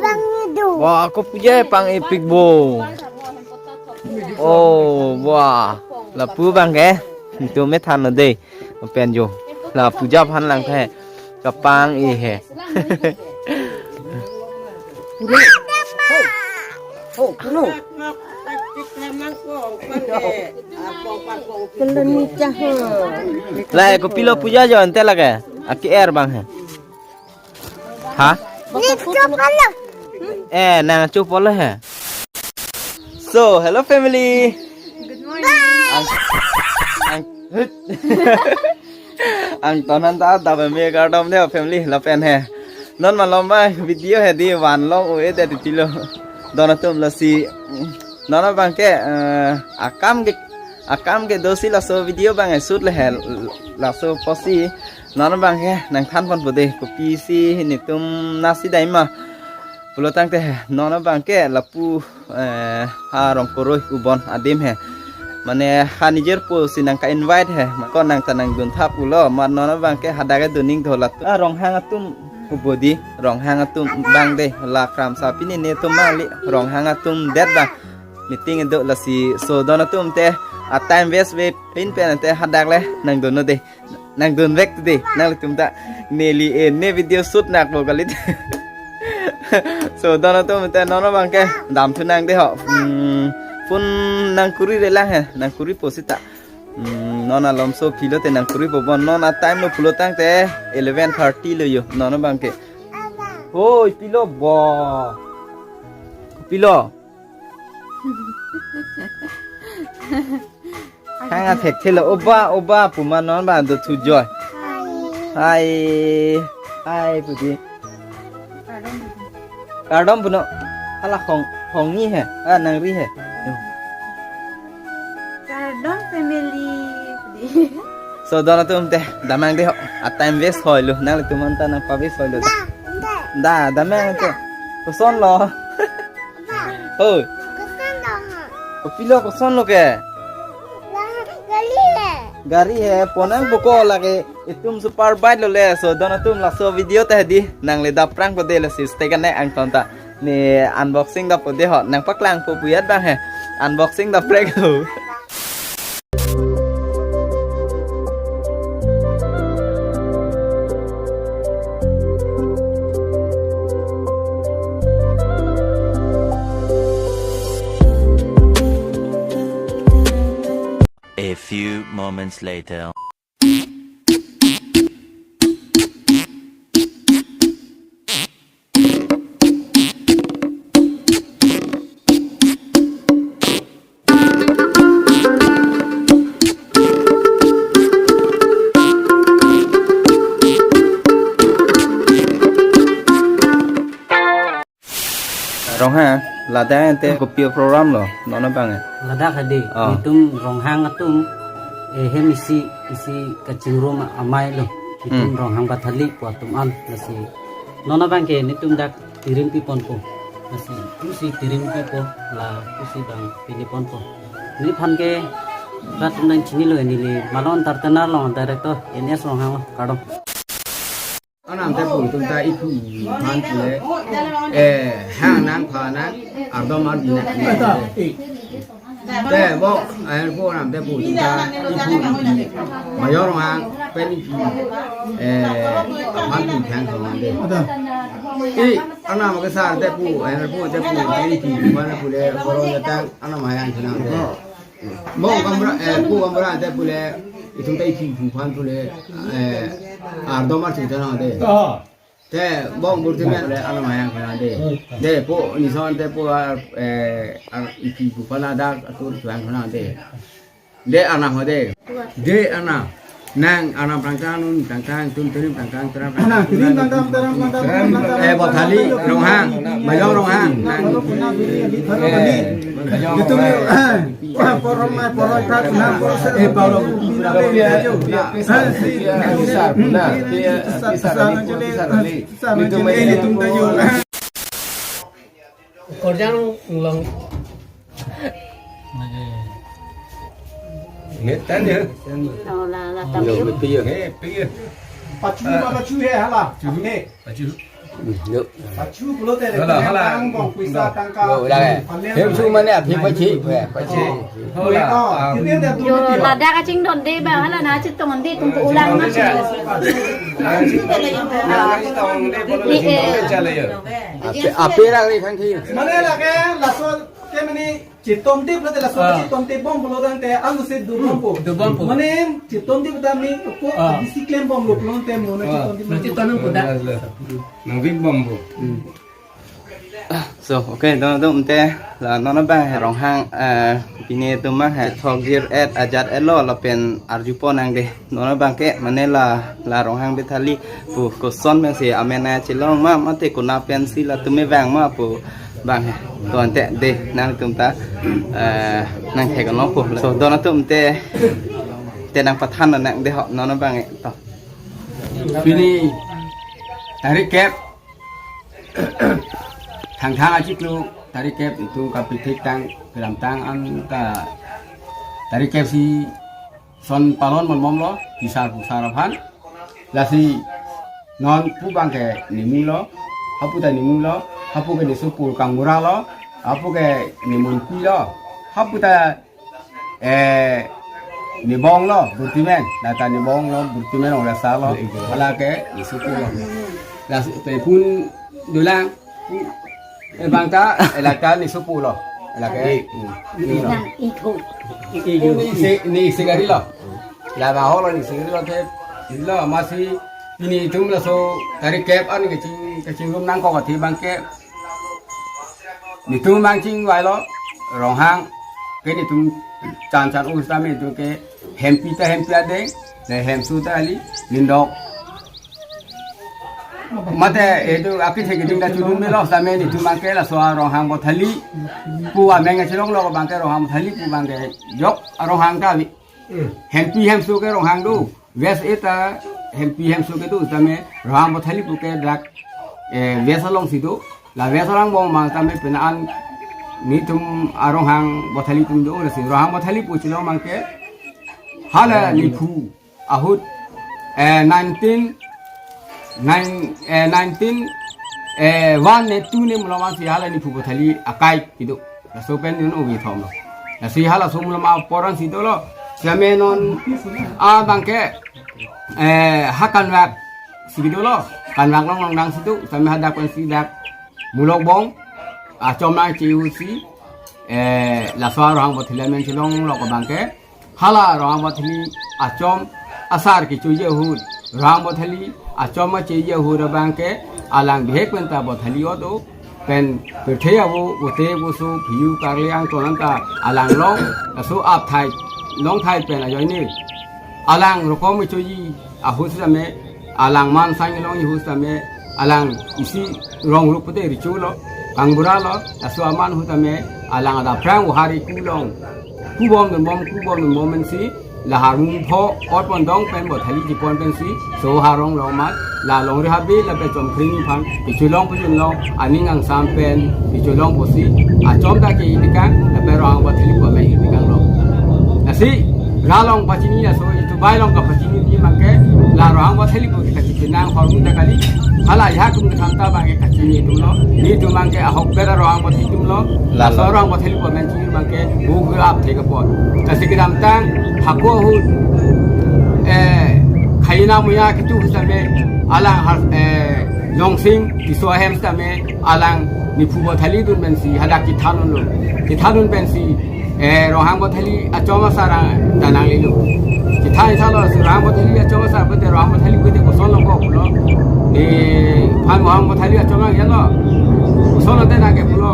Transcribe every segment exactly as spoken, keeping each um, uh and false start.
Bang itu. Wah, ako puja pang-epik bo. Oh, wah. Lapu abang ke. Itu me than lo dei. Pen jo. La puja aphan lang the. Kapang-e he. Oh, oh. Keleni cah. La, kopilo puja jo ante lake. Aki er abang he. Ha? Ni chopalo. Eh, nang chopalo he. So, hello family. Good morning. Ang, ang, angton anta daba me kardom de family lapen he. Non malom ba video he dei vanlong u-e det tilo. Don atum lasi. Non abang ke, eh, akam ke, akam kedo si laso video abang shoot le he, laso pusi. Non abang ke nangthan ponpo dei, kopisi netum nasi dai ma. Pulo tangte he, non abang ke lapu, eh, ha Rongkoroi ubon adim he. Mane ha nijirpo si nangka-invite he, ma ko nang ta nangdun thap pulo, ma non abang ke hadak ke dun ning dola tu. Ah, Ronghang atum ubo dei, Ronghang atum abang dei, la Kramsa pini netum mali, Ronghang atum det abang. Meeting do lasi, so don atum te, a time waste ve pin pen te hadak le nangdun non dei. Nangdun vek dei, nanglitum ta. Neli e, ne video shoot nak bo kalit. So, don atum te non abang ke, damthu nang dei ho. Hmm, phone nangkuri re lang he, nangkuripo seta. Hmm, non alom so philo te nangkuripo bon, non a time lo pulo tangte eleven thirty lo jo, non abang ke. Hoi, pilo bo. Pilo. Hang athek thelo oba, oba puma non ba do thu joi. Hai. Hai pu dei. Kardom puno. Hala hong, hong ni he. Ah, nang ri he. Kardom family. So, don atum te, damnang dei ho. A time waste hoi lo. Nanglitum anta nangpa waste hoi lo. Da, da. Da, damnang te. Koson lo. Ba. Hoi. Koson lo ha. Kopilo koson lo ke? La, gari he. Gari he, ponang buko lake. Itum super bike lo le. So, don atum laso video te dei. Nangli daprang ko dei lasi stay kane angton ta. Ne unboxing dapo dei ho. Nangpaklangpo pu jat abang he. Unboxing daprek ho. A few moments later. Ronghang, ladak ante kopi program lo, non abang e? Ladak hadi, oh. Itum Ronghang atum, eh, hem isi, isi kachingrum amei lo. Itum Hmm. Ronghang Bathali pu atum an, lasi. Non abang ke, netum dak tirim pi ponpo. Lasi, pusi tirim pipo, la pusi abang pini ponpo. Neliphan ke, rat nang chinilo neli, Malong Entertainer along director, N S Ronghang lo, kardom. Anam te pu itum ta iphu phan pule, eh, hang nang pha nang, ardom ardi nang. Te bo, eh, pu anam te pu itum ta iphu iphi. Mayor mang pen iphi, eh, aphan pu thang thang de. I anam ke sar te pu, eh, pu te pu, iphi phan pule, korong datang, anam ayang kena de. Mo kamra, eh, pu kamra te pule, itum ta iphi phu phan pule, eh, ardom ardi nang de. Te bong burti men le anam ayang kena de. De po nison te po ar, eh, ar iphi phu phan adak atur chuang kena de. De anam ho de. De anam. Nang anam prangkang nun prangkang tun terim prangkang teram. Anam terim prangkang teram prangkang teram. Eh, Bathali, Ronghang, Mayor Ronghang. Nang. Eh, Bathali. Itu, eh, Porong mai, porong khat, enam porong, eh, porong. Korjang long. Ngetan ya. Oh, la, la, Yo, tapi. Betul ya. Eh, betul ya. Pachu, pachu he hala. Pachu. Eh. Pachu. Yo. Pachu pulote hala, hala. Bang bong puisa tangka. Yo, hala. Hem su mane aphi pachi, pachi. Hala. Yo, ladak kachingdonde bang hala na chetongde tum ulang na. Ape, ape rang ri khang thi. Mane lake laso ke mane chetongde pulote laso chetongde bom pulo tangte ang se dubom po. Dubom po. Mane chetongde pulote mane ko bisi klem bomlo pulote mane chetongde. Chetongde pulote. Nang big bompo. So, okay, don don te la non abang he Ronghang, eh, pini atum abang he thok jir et ajat et lo lapen arju pon nang de. Non abang ke mane la la Ronghang Bethali pu koson pensi amen nangchelong ma mate konat pensi latum me vang ma pu abang he. To ante de nangtum ta, eh, nangthek nangpo. So don atum te te nangpathan nang de ho non abang he to. Pini tarik kep Thangthang achiklo tarik kep itum kapithik tang kedamtang an ta tarik kep si son palon mon bomlo, pisar pusar aphan. Lasi non pu abang ke nemulo, hapu ta nemulo, hapu ke nesopo Kangbura lo, hapu ke nemunpi lo, hapu ta eh, nebong lo, Burtimen. Lata nebong lo, Burtimen ong rasa lo. Hala ke nesopo lo. Lasi te pun dolang. Eh, abang ta, eh, lata nesopo lo. Hala ke. Hmm. Ni lo. Nang ikho. Ni isi, ni isi gari lo. La ba ho lo ni isi gari lo te. Lo masi pini itum laso tarik kep an kaching, kachingrum nangkok athi abang ke. Netum abang chingvai lo, Ronghang ke netum chan chan u sitame netum ke hempi ta hempi adeng, le hemso ta kali, lindok. Mate etum akithe keding ta chudun melo sitame netum abang ke laso Ronghang Bothali pu ameng chelonglo abang ke Ronghang Bothali pu abang ke jok Ronghang ta avi. Hempi hemso ke Ronghang do. West eta hempi hemso kedo tame Ronghang Bothali pu ke dak, eh, West alongsi do. La West alangbong ma tame penang netum a Ronghang Bothali atum do lasi Ronghang Bothali pu chelong abang ke hala nephu ahut, eh, nineteen nine, eh, nineteen, eh, one ne two ne mulom si hala nephu Bothali akai kedo. Laso pen non ubi thom lo. Lasi halaso mulom apor ansi dolo. Sitame non abang ke, eh, ha Kanvak si dolo. Kanvak along along dang si do. Sitame hadak pensi dak Mulokbong achom nangche-u si, eh, laso Ronghang Bothali amen chelonglo abang ke. Hala Ronghang Bothali achom asar kechoji ahut, Ronghang Bothali achom acheji ahut abang ke alang bihek penta Bothali ot o pen pirthe avo vote voso phiyu karle angton anta alang long laso apthai longthai pen ajoine alang rokom kechoji ahut sitame alang man sang long ahut sitame alang isi rong rup pute richu lo, Kangbura lo, laso aman ahut tame alang adaphrang ohari kulong. Kubom dun bom, kubom dun bom pensi, la harmung pho, ot pon dong pen Bothali jipon pensi, so harong long mat, la longri habe, lapen chomkring aphan, kechelong pejun long, aning angsam pen, kechelong pusi, achom ta ke-i tekang, lapen Ronghang Bothali pu amen i tekang long. Lasi, ra long pachini laso, itum bai long kapachini abang ke, la Ronghang Bothali pu kachipinang hormu ta kali, hala ya tum ketham ta abang ke kachini atum lo, netum abang ke ahok bera Ronghang Bothali atum lo, la laso Ronghang Bothali pu amen chini abang ke, bu ke ap thek apot. Lasi kedamtang, hako ahut, eh, khaina muya ketu sitame, alang har, eh, Longsing, Tisso ahem sitame, alang nephu Bothali dun pensi, hadak chethan dunlo. Chethan dun pensi, eh, Ronghang Bothali achom asar ta nanglelo. Chethan ithalo, si Ronghang Bothali achom asar pute Ronghang Bothali pute koson long ko pulo. Nephan Ronghang Bothali achom nang ya lo. Koson lo te nang ke pulo.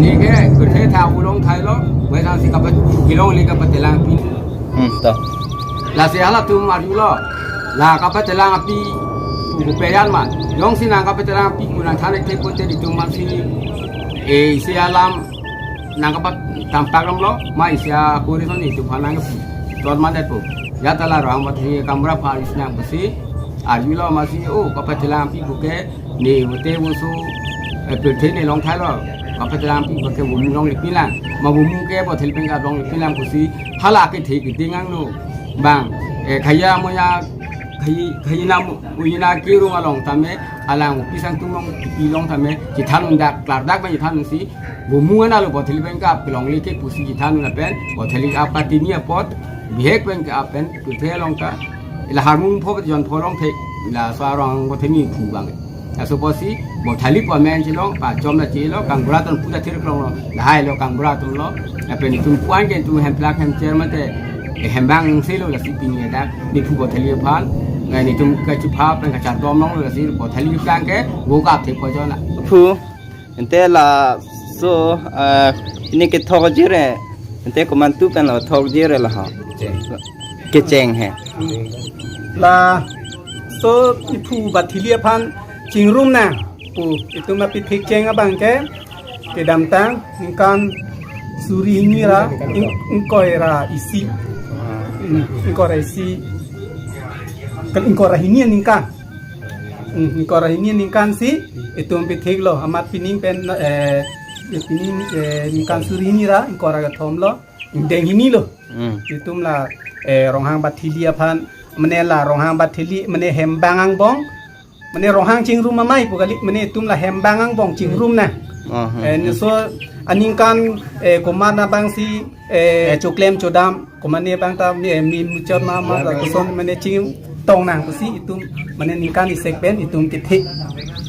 Neke pirthe tha ulong thailo. Bai tang si kapat kilong le kapatelang pi. Hmm, to. Lasi halatum arjulo. La kapatelang api pu peyan ma. Jongsi nang kapatelang api pu nangthan thekthe pute netum mansi, eh, isi alam nang kapat tampak ram lo, ma isi akuri son itum aphan nang kapi. Tor mandet pu. Ya ta la Ronghang Bothali Kangbura aphan isi nang pusi arjulo masi, oh, kapatelang api pu ke ne vote voso, eh, pirthe ne longthailo. Kapatelang api pu ke vomu longle pinlang. Ma vomu ke Bothali pen ka longle pinlang pusi hala kethe keding angno. Bang, eh, khaya muya Khaji, khaji nam ujina kirung along tame, alang pisang tumlong pilong tame, chethan un dak, klardak pen chethan un si, gumung ana lo Botheli pen ke ap kelongle ke pusi chethan un lapen, Botheli ap katini apot, bihek pen ke ap pen, kuthe along ta, ila harmung pho jon pho long the, ila so arong Botheli phu bang. Laso apotsi, Botheli pu amen chelo, pachom la chelo, kangbura atum puta thir klong lo, lahai lo kangbura atum lo, lapen itum puan ke itum hemplak hemcher mate, eh, hembang selo lasi pini dak, nephu Botheli aphan, eh, netum kachupha pen kachardom long lo lasi Botheli aphan ke, go kap the pojona. Phu, ante laso, eh, pini kethok jire, ante komantu pen lo thok jire la ha. Kecheng. Kecheng he. Laso iphu Botheli aphan chingrum nang pu itum apithik cheng abang ke kedamtang ningkan suri hini ra ing-, ingkoi ra isi. Hmm, ingkoi ra isi. Kan ingkoi ra hini ningkan. Hmm, ingkoi ra hini ningkan si itum pithik lo amat pining pen, eh, pining, eh, ningkan suri hini ra ingkoi ra kethom lo. Ingdeng hini lo. Hmm. Itum la, eh, Ronghang Botheli aphan, mane la Ronghang Botheli, mane hembang angbong, mane Ronghang chingrum amei pu kali, mane itum la hembang angbong chingrum nang. Aha. Eh, ne so aningkan, eh, komat abang si, eh, choklem chodam, komat ne abang ta, eh, mi muchot ma ma ta koson, mane chingtong nang pusi itum, mane ningkan isek pen itum kithik.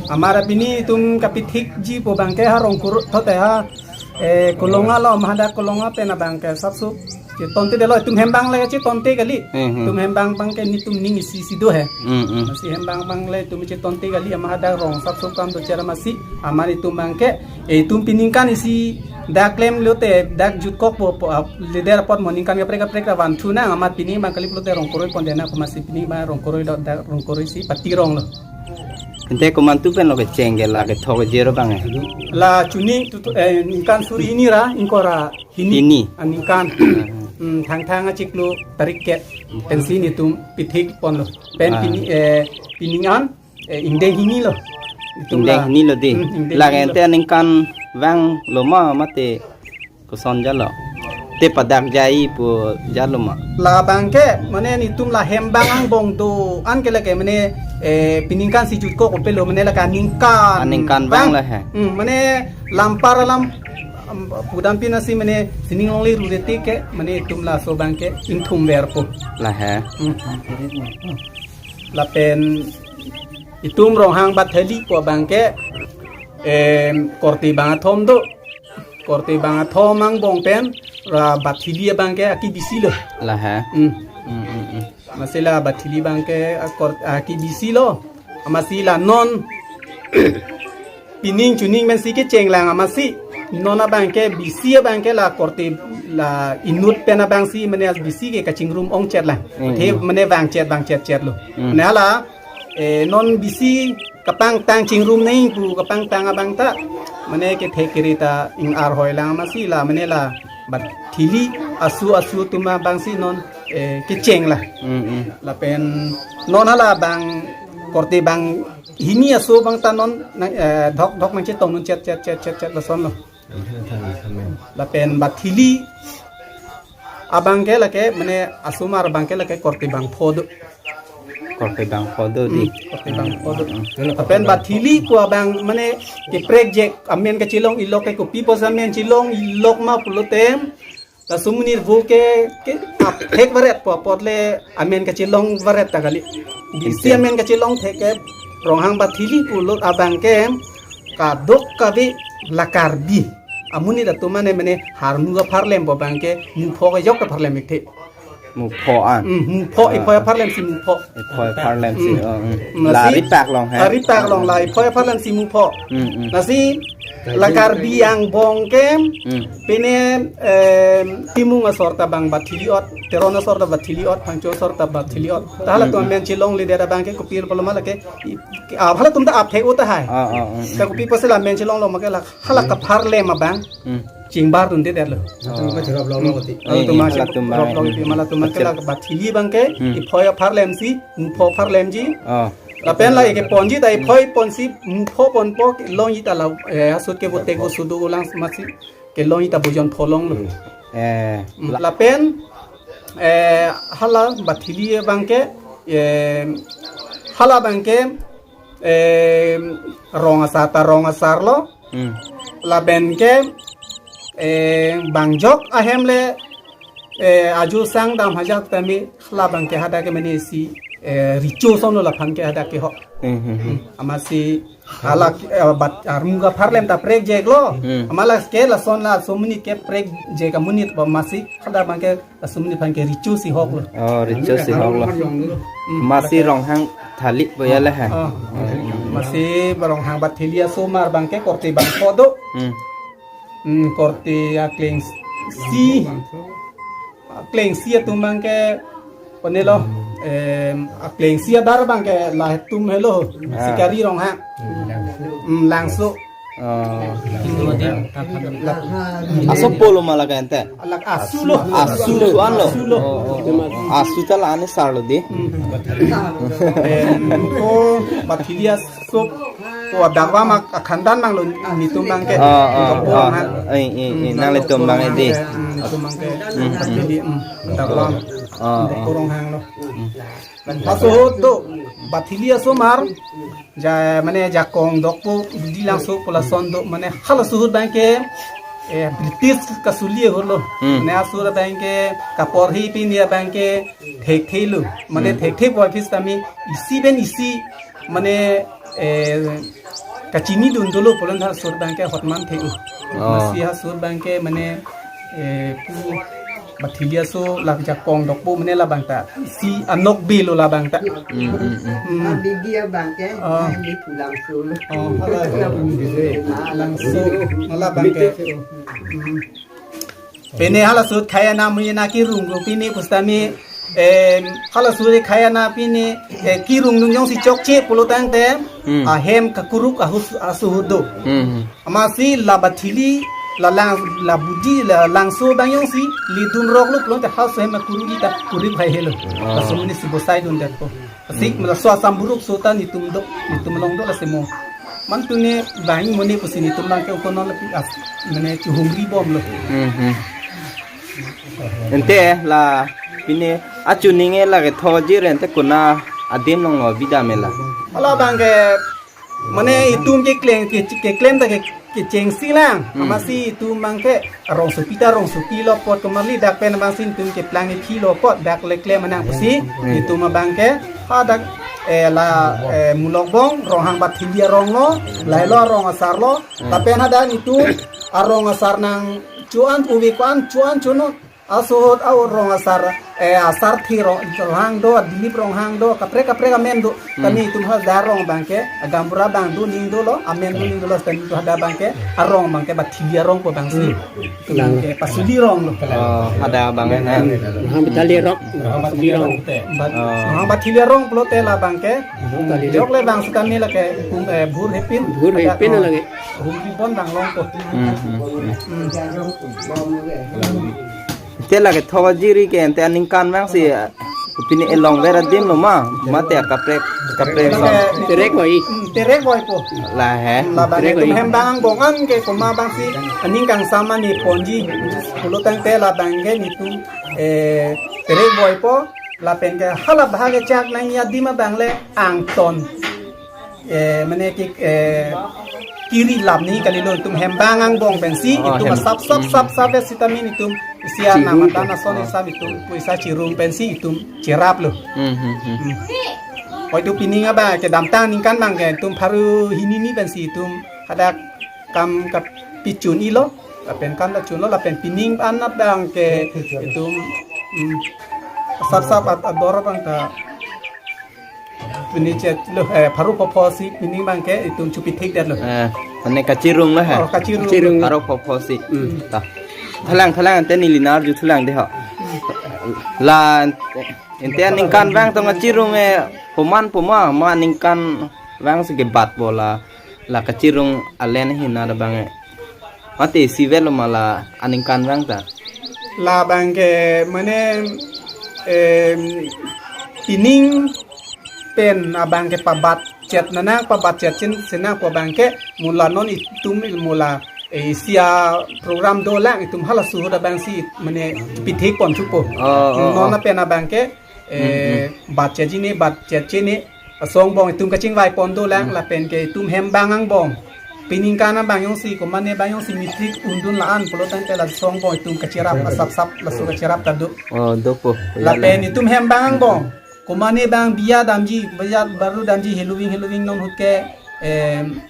Amat pini itum kapithikji pu abang ke ha Rongkoro thot ha, eh, Kolonga lo, mahadak Kolonga pen abang ke sapso chetonte detlo, itum hembang le chetonte kali. Hmm, hmm. Itum hembang abang ke netum ning isi isi do he. Hmm, hmm. Lasi hembang abang le itum chetonte kali, mahadak rong sapso kam dochera masi, amat itum abang ke, eh, itum piningkan isi dak klem lote, dak jutkok po, po, ap, leader apot mo ningkan kaprek kaprek ra van thu nang, amat pini abang kali lote Rongkoro pon dena, ko masi pini abang Rongkoro lo, dak Rongkoro si pati rong lo. Ante komantu pen lo kecheng ke la kethok jero abang he. La chuning tu, tu, eh, ningkan suri hini ra ingkoi ra hini. Hini. Aningkan. Hmm, Thangthang achiklo tarik kep. Pensi netum pithik pon lo. Pen, ah, pini, eh, pining an, eh, ingdeng hini lo. Itum ingdeng la hini lo di. Hmm, ingdeng hini lo. Lake ante aningkan vang lo ma mate koson jalo. Te padak jai pu jalo ma. La abang ke, mane netum la hembang angbong do-an ke lake, mane, eh, piningkan si jutkok kopilo, mane lake aningkan. Aningkan vang, vang la he. Hmm, mane lampar alam, um, pudam pina si mane sining longle rureti ke, mane itum laso abang ke ingthum verpo. La he. Hmm. Lapen itum Ronghang Botheli pu abang ke, em, korte bang athom do. Korte bang athom angbong pen ra Botheli abang ke akibisi lo. La he. Hmm. Hmm, hmm, hmm. Masi la Botheli abang ke akor-, akibisi lo. Masi la non pining chuning pensi kecheng lang masi. Non abang ke bisi abang ke la korte la inut pen abang si mane bisi ke kachingrum ongchet lang. Hmm, the hmm. Mane vangchet vangchet chet lo. Hmm. Mane hala, eh, non bisi kapangtang chingrum nai pu kapangtang abang ta, mane kethe kere ta ing-arhoi lang masi la, mane la Botheli asu asu atum abang si non, eh, kecheng la. Hmm, hmm. Lapen non hala abang korte bang hini asu abang ta non nang, eh, dhok dhok nangchetong non chet chet chet chet chet lason lo. Lapen Botheli abang ke lake, mane asomar abang ke lake korte bang pho do. Korte bang pho do di. Hmm, korte bang pho do. Hmm, hmm. Lapen Botheli pu abang mane keprek jek amen kachelong ilok ke kopi pusi amen chelong ilok ma pulote. Laso amonit vo ke, ke aphek varet po apot le amen kachelong varet ta kali. Bisi amen kachelong thek ke Ronghang Botheli pulo abang ke kadokave la Karbi amonit atum mane mane harmu apharlem po abang ke mupho kejok apharlem ik the. Mupho an. Hmm, mupho, ah, iphoi apharlem si mupho. Iphoi apharlem si. Hmm. Oh, hmm. Lasi la ripak long he. Ah, ripak long la iphoi apharlem si mupho. Hmm, hmm. Lasi la Karbi angbong ke, hmm, pine, em, Timung asor ta bang Botheli ot, Teron asor ta Botheli ot, Phangcho asor ta Botheli ot. Ta halatum, hmm, hmm, amen chelongle det abang ke kopilo pulo ma lake, i, i, ah, halatum ta aphe o ta hai. Ah, ah, ah, ta ah. Kopi pusi la amen chelong lo ma ke la hala kapharlem abang. Hmm. Chingbar dunde det lo. Halatum ke chirap long lo ti. Hmm. Halatum, eh, ma halatum chirap long ti, ma halatum ke la Botheli abang ke, hmm, iphoi apharlem si mupho apharlemji. Oh. Lapen la ike ponji ta iphoi ponsi mupho ponpo longji ta la, eh, asut ke bote go sudu ulang masi kelongji ta bojon pho long lo. Eh, hmm, la- lapen, eh, hala Botheli abang ke Eh, hala abangke, eh, rong asar ta rong asar lo. Hmm. Lapen ke, eh, bangjok ahem le, eh, ajo sang dam hajak tame hala abangke hadak ke mane si, eh, recho son lo laphan ke hadak ke ho. Hmm, hmm, hmm. Hmm. Amatsi hala, eh, bat armung kapharlem ta prekjek lo. Hmm. Amat lake lason laso amonit ke prekjek amonit ba amatsi hala abangke laso amonit aphan ke recho si hok lo. Oh, recho si hok lo. Hmm. Amatsi Ronghang thali po ya le ha. Oh. Amatsi Ronghang Bathili asomar abangke korte bangpho do. Hmm. Hmm, korte aklengsi. Aklengsi atum abangke, kone lo, em, aklengsi adar abangke latum helo, ah, Sikari Ronghang. Hmm, Langso. Oh. Aso pulo ma lake ente? Lake asu lo. Asu lo an lo. Asu lo. Oh, oh, oh. Asu ta la-an asar lo dei. Hmm. Em, ko Bathili aso, ko adakvam ak-, akhandan abang lo netum abangke. Ah, ah, ko ah. Ronghang. Eh, eh, eh, hmm, nanglitum abang dei. Hmm, netum abangke. Hmm, hmm. Bathili, hmm, adakvam. Ah, ah. Ko Ronghang lo. Hmm. Laso ahut do, Bathili asomar, ja, mane jakong dokpo, Bidi Langso pu lason do, mane halaso ahut abangke, eh, British kasuli ahut lo. Hmm. Mane aso ahut abangke, kaporhi pini abangke, thekthe lo. Mane, hmm, thekthe pu aphi setame, isi pen isi, mane, eh, kachinidun dolo pulote halaso ahut abangke hotman the-o. Oh. Amatsi halaso ahut abangke mane, eh, pu Bathili aso la jakong dokpo mane labang ta. Si anokbe lo labang ta. Hmm, hmm, hmm. Hmm. Abidi abangke, ah, di pulang solo. Oh, hala. Langso, labangke. Hmm. Pine halaso ahut khei-ana mui-ana kirung lo pine pu setame, em, halaso ahut khei-ana pine, eh, kirung nung jongsi chokche pulo tangte, hmm, ahem kakuruk ahut aso ahut do. Hmm. Amatsi la Bathili, la Lang, la Bidi, la Langso abang jongsi, ledun rok lo pulote halaso ahem kakuruk ta kuruk hai helo. Ah. Laso amonit si bosai dun det po. Asik, hmm, mala so asam buruk so ta netum do, netum along do lasi mo. Mane tuni bang muni pusi netum abangke ukonon lapi as, mane chuhumri bom lo. Hmm, hmm. Ente la pine achuning e lake thok ajir ente konat adim along lo bida me la. Hala abangke mane itum keklem, ke, keklem ta ke, kechengsi lang. Hmm. Amatsi itum abangke arongsopi ta rongsopi lo apot komarli dak pen abangsi itum keplang iphi lo apot dak le klem nang pusi, hmm, itum abangke hadak, eh, la, eh, Mulokbong Ronghang Bathili arong lo, lahelo arong asar lo, hmm, lapen hadak itum arong asar nangcho-an, ove ko-an cho-an chonon. Aso ahut arong asar, eh, asar thi ro-, Ronghang do, Dilip Ronghang do, kaprek kaprek amen do. Hmm. Kami itum hadak arong abangke, gaonbura abang do ning dolo, amen do ning dolo, kami itum hadak abangke, arong abangke Bathili arong pu abangsi. Hmm. Itum abangke pasuli rong lo. Oh, hadak abang na. Ronghang Bathili arong. Ronghang Bathili arong. Bat-, oh, Ronghang Bathili arong pulote labangke. Bathili. Jok le abang setame lake, um, eh, Bhur Hepin. Bhur Hepin lake. Humri bon abang longpo. Hmm, hmm, hmm. Hmm. Ente lake thok ajir ke ente aningkan abangsi, eh, pine elong ver adim lo ma, mate kaprek, kaprek son. Lake terek voi. Hmm, terek voipo. La he. Labang terek voi. Itum hem abang angbong an ke komat abangsi, aning kangsam aning ponji, pulo tangte labangke netum, eh, terek voipo, lapen ke hala bahag kechak nangji adim abang le angton. Eh, mane ke, eh, kiri lap ni kalilo, itum hem abang angbong pensi, oh, itum hem. Asap sap sap sap vet sitame itum isi a-, chirung nama po. Tana son, oh, isam itum poisa chirung pensi itum cherap lo. Hmm, hmm, hmm. Hmm. Oi tu pining abang kedamtang aningkan abangke itum pharo hini ni pensi itum hadak kam kapichun-i lo, lapen kam ta chun lo, lapen pining an abangke itum, hmm, sap sap at ador abang ta pini chet lo, eh, pharo phopho si pining abangke itum chupithik det lo. Eh, mane kachirung lo ha? Oh, kachirung. Kachirung. Pharo phopho si. Hmm. Ta. Thalang, thalang ante neli nangarju thulang dei ho. La ante aningkan abang tong kachirung, eh, komat po ma, ma aningkan abangsi kebat po la, la kachirung alen hina abang, eh. Mate isivet lo ma la aningkan abang ta? Labangke mane, em, pining pen abangke pabatchet nang, pabatchet chin si nang pu abangke mula non itum mula, eh, isi a-program dolang itum halaso ahut abangsi mane pithik pon thupo. Oh, oh, non, oh, pen abangke eh, bat chejine, bat chechine, asong angbong itum kachingvai pon dolang, lapen ke itum hem bang angbong. Peningkan abang jongsi, komane abang jongsi matric undun la-an, pulo tangte la asong angbong itum kacherap, asap sap, laso kacherap ta do. Oh, dopo. Lapen itum hem bang angbong. Komane abang biya damji, biya baru damji, heloving, heloving non ahut ke, em,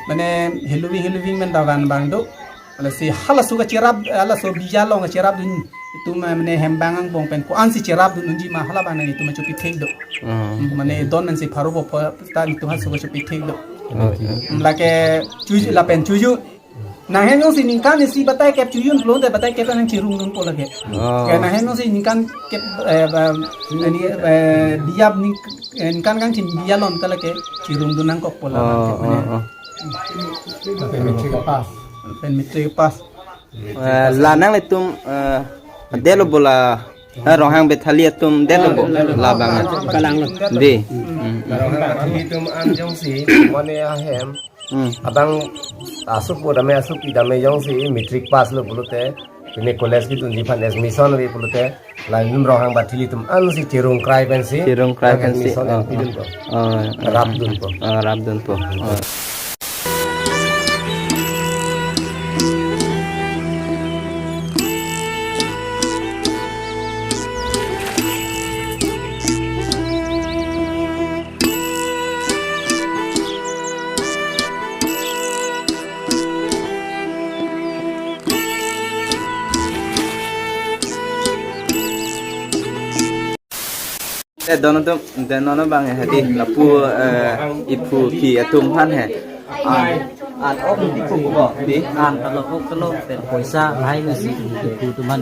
mane heloving, heloving men davan abang do. Lasi halaso kacherap, halaso biya along kacherapdun itum, eh, mane hem bang angbong pen ko-ansi cherapdun unji ma hala abang nang itum chopithek do. Hmm. Hmm, mane don mensi pharo po pho ta itum halaso kachopithek do. Oh, iya. Hmm, lake chuju lapen chuju. Nanghem jongsi ningkan isi batai kep chojun pulote batai kep nang chirungdunpo lake. Oh. Ke nanghem jongsi ningkan kep, eh, ba, ini, eh, biya ning-, eh, ningkan kangchim biya along ta lake chirungdun nangkok po la. Oh, mane. Oh, oh. Pen matric pass. Pen matric pass. Eh, la nanglitum, eh, detlo bo la, eh, Ronghang Bethali atum detlo bo, detlo. Labang. Kalang lo. Dei. Hmm, hmm. Ronghang Bethali atum an jongsi, mane ahem. Hmm. Abang asopo dame, asopi dame jongsi matric pass lo pulote, pine college kedunji aphan admission ave pulote, la itum Ronghang Bethali atum ansi chirung krai pensi, chirung krai pensi, admission, oh, pidunpo. Oh, oh. Rapdunpo. Oh, rapdunpo. Oh. Eh, don atum, don non abang ya, hadi lapu, eh, iphu aphi atum aphan he. An, an ok iphu ko, dei? An kalo ok kalo, pen poisa lahai nasi iphu atum aphan.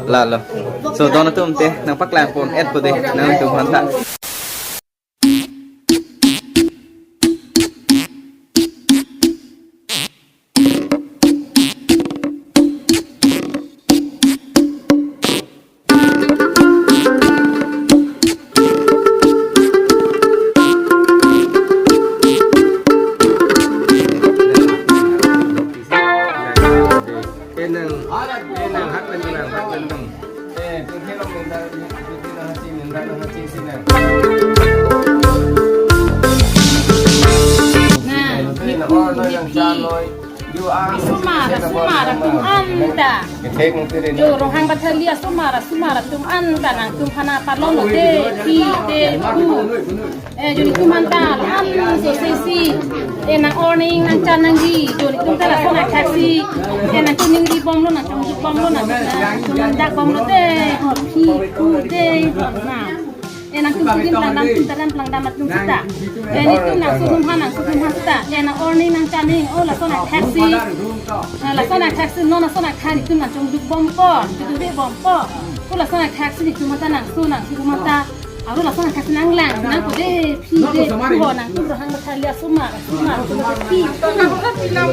Lalo. So, don atum te, nangpaklang pon-et po dei, nangtum aphan ta. Nah, asomar, asomar atum anta. Jo, Ronghang Bethali asomar, asomar atum anta nangtum aphan parlong lo dei, phi dei, phu. Eh, jo netum anta, an so sesi. Eh, nang-or nang-ing nangchan nangji, jo netum ta lason athaksi. Eh, nangtum ningri bomlo, nangtum bomlo, nangtum nangdak bomlo dei, hor phi, phu dei, hor na. Eh, nangtum kidim plangdam, tum tadam plangdam atum seta. Eh, netum nangso atum aphan, nangso atum aphan seta. Eh, nang-or nang-ing nangchan nang-ing, oh, lason athaksi. Eh, lason athaksi, non lason athaksi, netum nangchongduk bompo, netum duk bompo. Oh, lason athaksi, netum anta nangso, nangso atum anta. Aro lason athaksi nanglang, nangko dei, phi dei, phu ho, nangtum Ronghang Bethali asomar, asomar, phi, nangko ka pinam.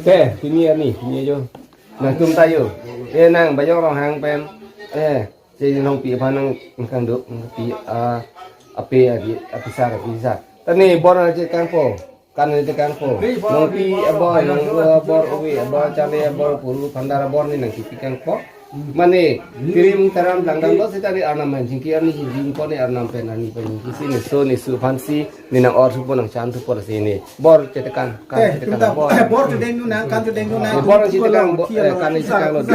Te, pini ani, pini ajo. Nangtum ta jo. Eh, nang Bajong Ronghang pen. Eh, si nongpi aphan nang kangduk, nongpi, ah, ape adi, apisar, apisar. Tani bor aje kangpo, kan aje kangpo. Nongpi abor, nong abor, uwi abor, chale abor, puru phandar abor ni nangkipi kangpo. Mane, kirim taram dangdang lo sitari arnam pen chingki arni chingki pon ne arnam pen arni pen chingki si ne so ne su aphan si ne nang-or thupo nangchan thupo lasi ne. Bor chetekan, kan Eh, chetekan, tumta bor. Bor chedeng nang, kan chedeng nang. Eh, bor chetekan, bo-, eh, kan chetekan lo de.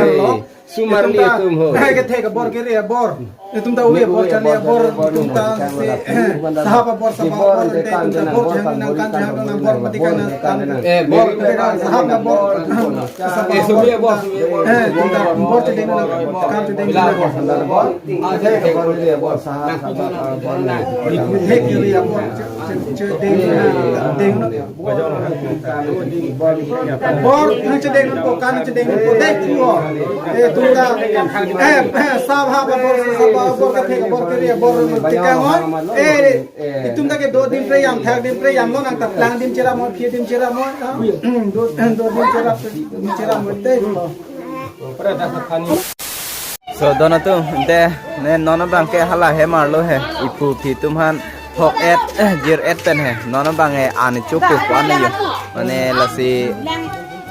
Sumar li atum ho. Hai ke thek bor kere bor. Itum ta ui bor chani bor, itum ta si sahab bor, sahab bor, itum ta bor jang nang kan jang nang bor mati kan nang. Eh, bor sahab na bor. Eh, itum ta bor chedeng nang kan chedeng nang. Thek kiri bor. Che, che, deng, deng. Bor nang chedeng nang ko kan chedeng nang ko dek ko. Eh, itum ta, eh, eh, sahab bor, sahab bor ke thek bor kere bor tikangon. Eh, itum ta ke do dim pre yam thak dim pre yam lo nang ta plang dim chera mo phi dim chera mo. Do, do dim chera, dim chera mo te. So, don atum, ante, ne non abang ke hala hem arlo he, iphu phi atum aphan thok et, eh, jir et pen he, non abang ke an chopo pu-an yo. Mane lasi,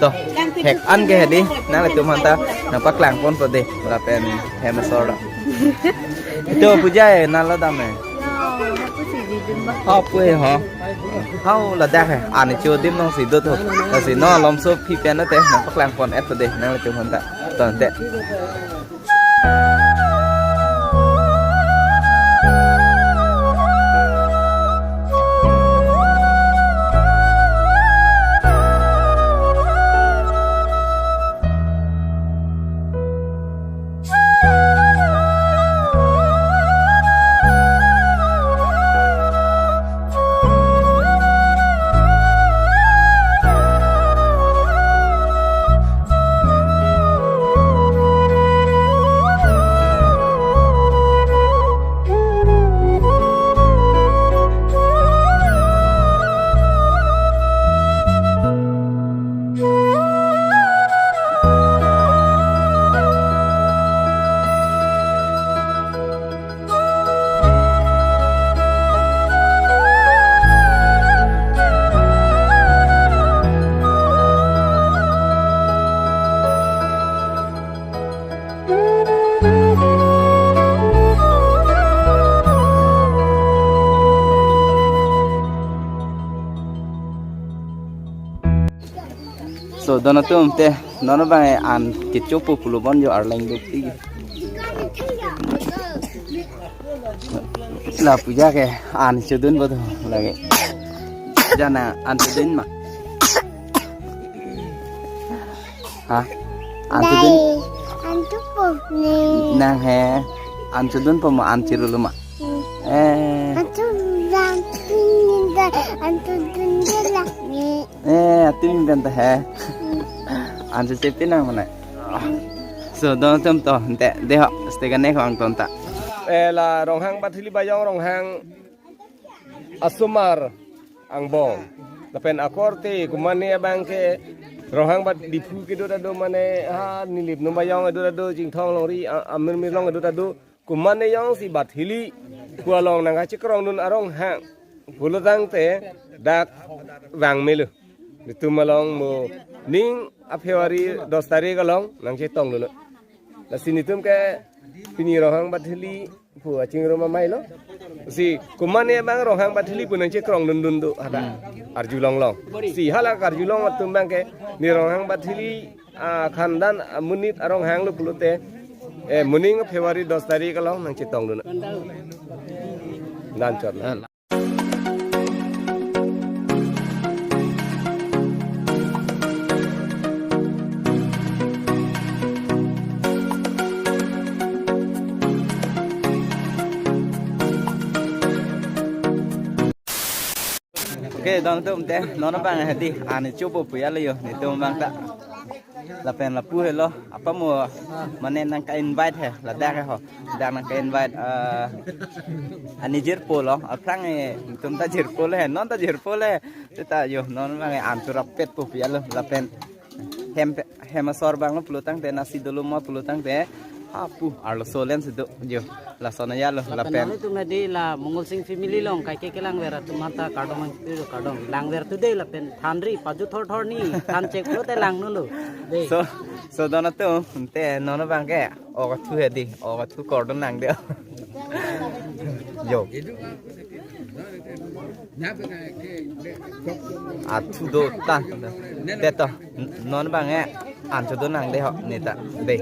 to, thek an ke he di, nanglitum aphan ta, nangpaklang ponpo de, lapen hem asor lo. Ito puja he, nang lo dam he. Hau pu he ho. Hau ladak he, an cho dim nangsi do tho. Lasi non malomso phi pen ate, nangpaklang pon et po de, nanglitum aphan ta. To ante. So, don atum te, non abang ke an kechopo pulo bon yo arleng duk ti. La puja ke an chodun bo do lagi. Jana an chodun ma. Ha? An chodun? Dai, an chopo ne. Nang he, an chodun po ma an chiru lo ma. Hmm. Eh. An chodun, an chodun de la ne. Eh, atum pen ta he. Hmm. An chochepi nang mane. So, don atum to, ante, de ho, stay kane khang ton ta. Eh, la Ronghang Bathili Bayong Ronghang asomar angbong. Lapen akorte kumane abang ke Ronghang Bat Diphu kedo ta do mane ha Nilip Numbayong kedo ta do Chinthong Longri a-, Amir Mirlong kedo ta do kumane jongsi Bathili pu along nangkachekrongdun aronghang pulo tangte dak vang melo. Netum along moning a February dos tarik along nangchetongdun. Lasi netum ke pini Ronghang Bathili pu achingrum amei lo. Si kumane abang Ronghang Bathili pu nangchekrongdundun do hadak. Hmm. Arjulong long. Si hala karjulong atum abang ke ne Ronghang Bathili, ah, khandan, ah, monit aronghang lo pulote. Eh, moning February dos tarik along nangchetongdun. Dan chot lo. Okay, don atum te, non abang hedi, an chopo pu ya lo yo, netum abang ta. Lapen lapu helo, apa mo, mane nangka-invite he, ladak he ho. Dak nangka-invite, eh, ani jirpo lo, aphrang eh, netum ta jirpo le, non ta jirpo le. Seta yo, non abang eh, an chorap pet po pu ya lo, lapen hem pe-, hem asor abang lo pulo tangte, nasi dolo ma pulo tangte, Hapu arloso len situ jo. Lason ajalo lapen. Lapen nanglitum hedi la Mongol Sing family along kaike kelangver atum aphanta kardom nangpilo, kardom. Langverthu dei lapen thanri paju thor thor ni than chek pulote langnon lo. Dei. So, so don atum te non abangke ok athu hedi, ok athu kardom nangde. Jo. Athu do tan. Te to non abangke an chodo nangde ho neta. Dei.